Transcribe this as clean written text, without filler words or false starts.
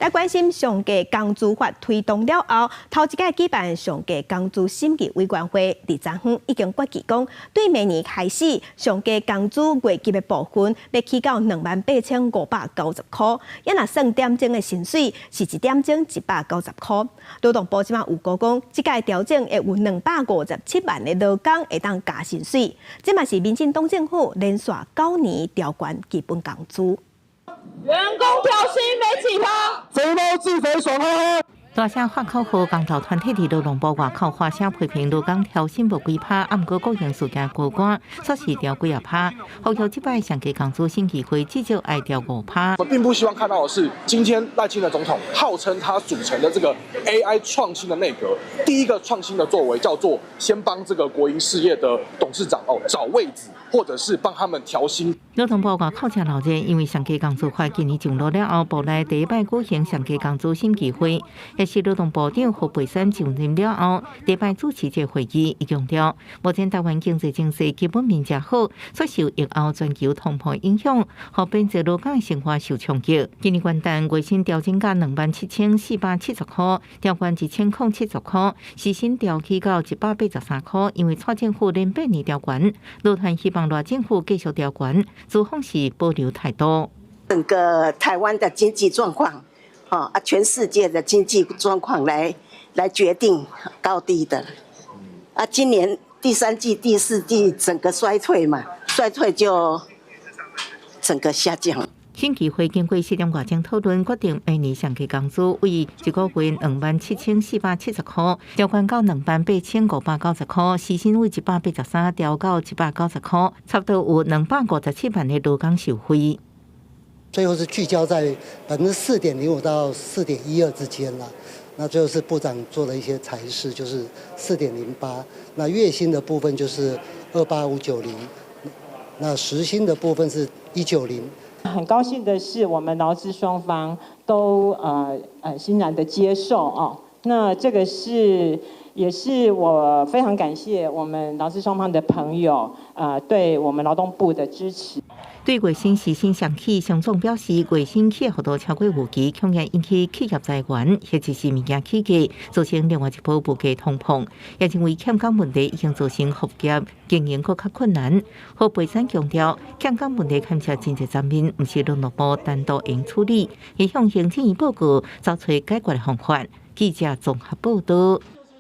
來關心上低工資法推動了後，頭一擺舉辦上低工資審議委員會，佇昨昏已經決議講，對明年開始，上低工資月給的部分欲起到28,590箍，抑若算點鐘的薪水是一點鐘190箍。勞動部這馬預估講，這擺調整會有257萬的勞工會當加薪水，這嘛是民進黨政府連續9年調懸基本工資。員工調薪沒幾趴，肥貓自肥爽呵呵。大聲喊口號，工頭團體佇勞動部外口發聲批評勞工調薪無幾趴，啊毋過國營事業高官煞是調幾仔趴。呼籲這擺上低工資審議會至少愛調5趴。我並不希望看到的是，今天賴清德總統號稱他組成的這個 AI 創新的內閣，第一個創新的作為叫做先幫這個國營事業的董事長哦找位置，或者是幫他們調薪。勞動部外口誠鬧熱，因為上低工資法今年上路了後，部內第一擺舉行上低工資審議會，也是勞動部長何佩珊就任了後，第一擺主持這個會議，伊強調，目前台灣經濟情勢基本面誠好，卻受疫後全球通膨影響，予變做勞工生活受衝擊。今年元旦月薪調整到27,470箍，調懸1070箍，時薪調起到183箍。因為蔡政府連8年調懸，勞團希望賴政府繼續調懸，資方是保留態度。整個台灣的經濟狀況，啊，全世界的經濟狀況來決定高低的。啊，今年第三季、第四季整個衰退嘛，衰退就整個下降。審議會經過4點外鐘討論，決定明年上低工資為一個月27,470箍，調懸到28,590箍，時薪為183調到190箍，差不多有257萬的勞工受惠。最後是聚焦在4.05%到4.12%之間啦。那最後是部長做了一些裁示，就是4.08。那月薪的部分就是28590，那時薪的部分是190。很高興的是，我們勞資雙方都欣然的接受哦。那這個是也是我非常感謝我們勞資雙方的朋友啊，對我們勞動部的支持。對月薪時薪上起，商總表示月薪起幅度超過預期，恐驚引起企業裁員或者是物件起價，造成另外一波物價通膨。也認為欠工問題已經造成服務業經營閣較困難。何培山強調，欠工問題牽涉真濟層面，毋是勞動部單獨用處理，會向行政院報告，找揣解決的方法。記者綜合報導。